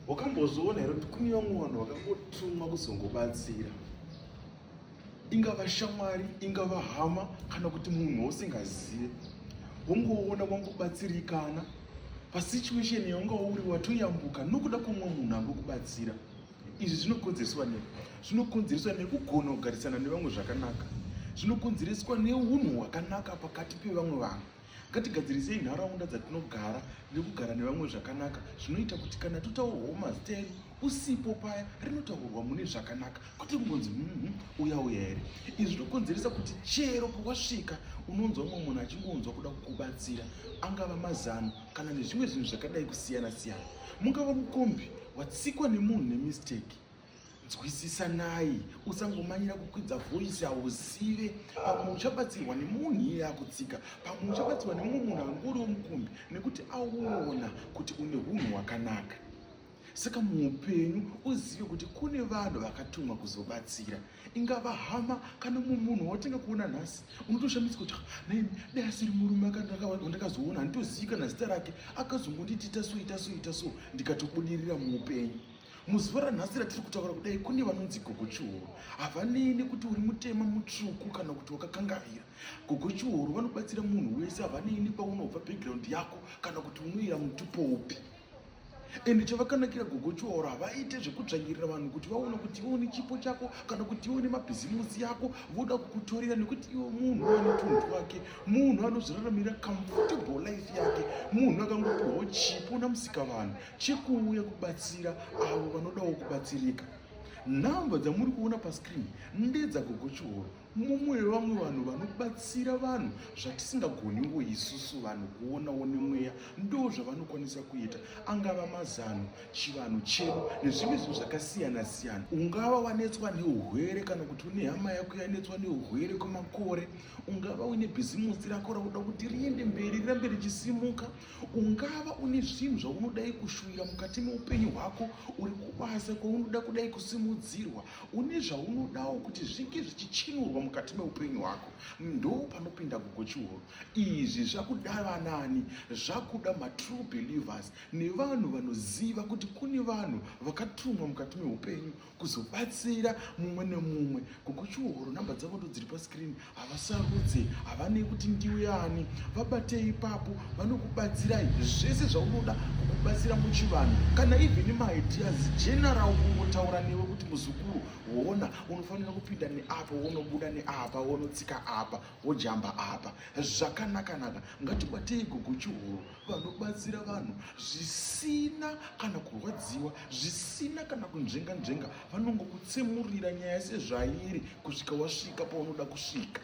Wakambozviona here kuti kune vamwe vanhu vakangotumwa kuzongobatsira? Ingava shamwari, ingava hama kana kuti munhu wausingazive. Wongoona wangobatsirikana pasituation yaunga uri watoyambuka nokuda kwomumwe munhu angokubatsira. Izvi zvinokonzereswa nei? Zvinokonzereswa nekugona kugarisana nevamwe zvakanaka. Zvinokonzereswa neunhu hwakanaka pakati pevamwe vanhu. Ngatigadzirisei nharaunda dzatinogara nekugara nevamwe zvakanaka zvinoita kuti kana totaurwawo mazita edu usipo paya rinotaurwa mune zvakanaka kwete kungonzi uya uya here. Izvi zvinokonzeresa kuti chero pawasvika unonzwa mumwe munhu achingonzwa kuda kukubatsira, angava mazano kana nezvimwe zvinhu zvakadai kusiyana siyana. Mungava mukombi watsikwa nemunhu nemistake, nzwisisanai, usangomanyira kukwidza voice, hauzive pamwe uchabatsirwa nemunhu iye akutsika, pamwe uchabatsirwa nemumwe munhu angoriwo mukombi nekuti aona kuti une hunhu hwakanaka. Saka muupenyu uzive kuti kune vanhu vakatumwa kuzobatsira, ingava hama kana mumwe munhu watenga kuona nhasi, unotoshamisika kuti naimi dai asiri murume wandakazoona, handitozivi kana zita rake, akazongonditi ita so ita so ita so, ndikatobudirira muupenyu. Muzuva ranhasi ratiri kutaura kudai kune vanonzi Gogo Chihoro, havanei nekuti uri mutema, mutsvuku kana kuti wakakangavira. Gogo Chihoro vanobatsira munhu wese, havanei nekwaunobva, background yako kana kuti unoira mutupo upi. Ende chavakanakira Gogo Chihoro, havaite zvekudzvanyirira vanhu kuti vaone kuti iwe une chipo chako kana kuti iwe une mabhizimusi yako, voda kukutorera, nekuti iwe munhu ane tunhu twake, munhu anozviraramira comfortable life yake, munhu akangopiwawo chipo namusika vanhu chekuuya kubatsira avo vanodawo kubatsirika. Nhamba dzamuri kuona pascreen ndedzaGogo Chihoro, mumwe wevamwe vanhu vanobatsira vanhu zvatisingagoniwo isusu vanhu kuonawo nemweya, ndo zvavanokwanisa kuita, angava mazano, chivanhu chedu nezvimwe zvinhu zvakasiyana siyana. Ungava wanetswa neurwere kana kuti une hama yako yanetswa neurwere kwemakore, ungava uine bhizimusi rako rauda kuti riende mberi rirambe richisimuka, ungava une zvinhu zvaunodai kushuwira mukati meupenyu hwako, uri kubasa kwaunoda kudai kusimudzirwa, une zvaunodawo kuti zvinge zvichichinurwa mukati meupenyu hwako, ndo panopinda Gogo Chihoro. Izvi zvakuda vanani? Zvakuda matrue believers nevanhu vanoziva kuti kune vanhu vakatumwa mukati meupenyu kuzobatsira mumwe nemumwe. Gogo Chihoro namba dzavo ndo dziri pascreen, havasarudze, havanei kuti ndiwe ani, vabatei ipapo, vanokubatsirai zvese zvaunoda kukubatsira muchivanhu, kana even maideas general, kungotaura newe kuti muzukuru, woona unofanira kupinda neapa, wonobuda neapa, wonotsika apa, wojamba apa, zvakanakanaka. Ngatibatei Gogo Chihoro vanobatsira vanhu zvisina kana kurwadziwa, zvisina kana kunzvenga nzvenga, vanongokutsemurira nyaya sezvairi kusvika wasvika paunoda kusvika.